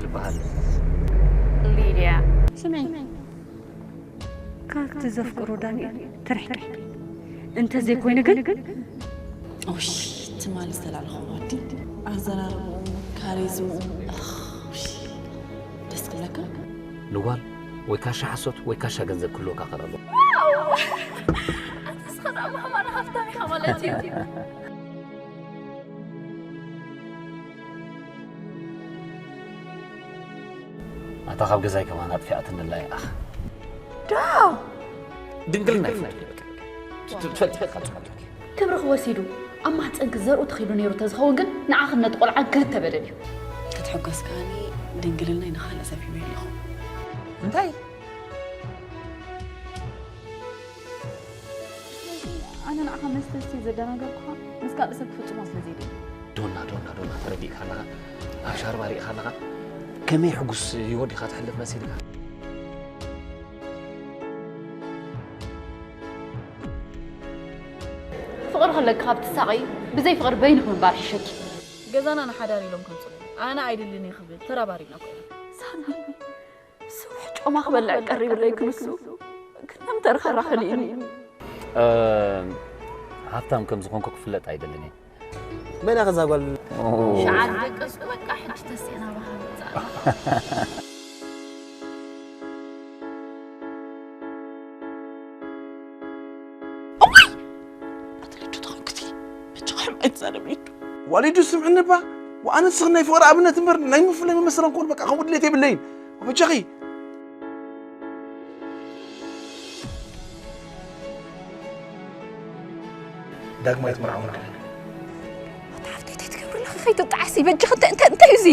ዝበሃል። ሊድያ ስምዒ ካብቲ ዘፍቅሮ ዳንኤል ትርሕቂ እንተዘይኮይኑ ግን ኦሽ ትማሊ ዝተላለኹ ወዲ ኣዘራርብኡ ካሪዝምኡ ደስ ክብለካ። ንጓል ወይ ካሻ ሓሶት ወይ ካሻ ገንዘብ ክህልወካ ክእል ኣለዎ። ኣንተስኸ ደኣ ማማና ሃፍታም ኢኻ ማለት እዩ። ኣታ ካብ ገዛይ ከማን ኣጥፊኣትኒ ኣላ ኢኻ። ዳ ድንግልና ይፍትወልካ ትፈልጢ ኢኻ ትፈልጢ። ክብርኺ ወሲዱ ኣብ ማህፀንኪ ዘርኡ ተኺሉ ነይሩ ተዝኸውን ግን ንዓኽን ነቲ ቆልዓን ክልተ በደል እዩ። ክትሕጎስ ከኣኒ ድንግልናይ ንኻልእ ሰብ ሂበ ኣለኹ። እንታይ ኣነ ንዓኻ መስተ ስተ ዘደናገርኩኻ ምስ ካልእ ሰብ ክፍጽሞ ስለ ዘይደሊ ዶና ዶና ዶና ተረዲእካ ኣለኻ ኣብ ሻርባ ሪእኻ ኣለኻ ከመይ ሕጉስ ህይወት ዲኻ ትሕልፍ መሲልካ ፍቕሪ ከለኪ ካብ ትሳቐይ ብዘይ ፍቕሪ በይንኺ ምንባር ይሕሸኪ። ገዛና ንሓዳር ኢሎም ከምፅኡ ኣነ ኣይደልን እየ ክብል ተራባሪብና ኮይና ሳሚ ስውሕ ጮማ ክበልዕ ቀሪብለይ ክንሱ ክነምተርኸራ ክልኢኒ ሃብታም ከም ዝኾንኩ ክፍለጥ ኣይደልን እየ መን እያ ከዛ ጓል ሸዓት ደቀስኩ በቃ ሕጂ ተስእና ባኻ መፅኣ ኣትለጁ ተኾንክቲ መቸኸም ኣይትዛረብ ሊዱ ዋሊዱ ስምዕኒ ባ ወኣነ ንስኽን ናይ ፍቕሪ ኣብነት እምበር ናይ ምፍላይ መመሰላ እንኮን በቃ ከምኡ ድሌት የብለይን በጃኺ ዳግማይት መርዓውን ኣታ ሓፍተይ እንታይ ትገብሪ ኣለኺ ከይትጣዓሲ በጃኺ እንታይ እንታይ እንታይ እዚ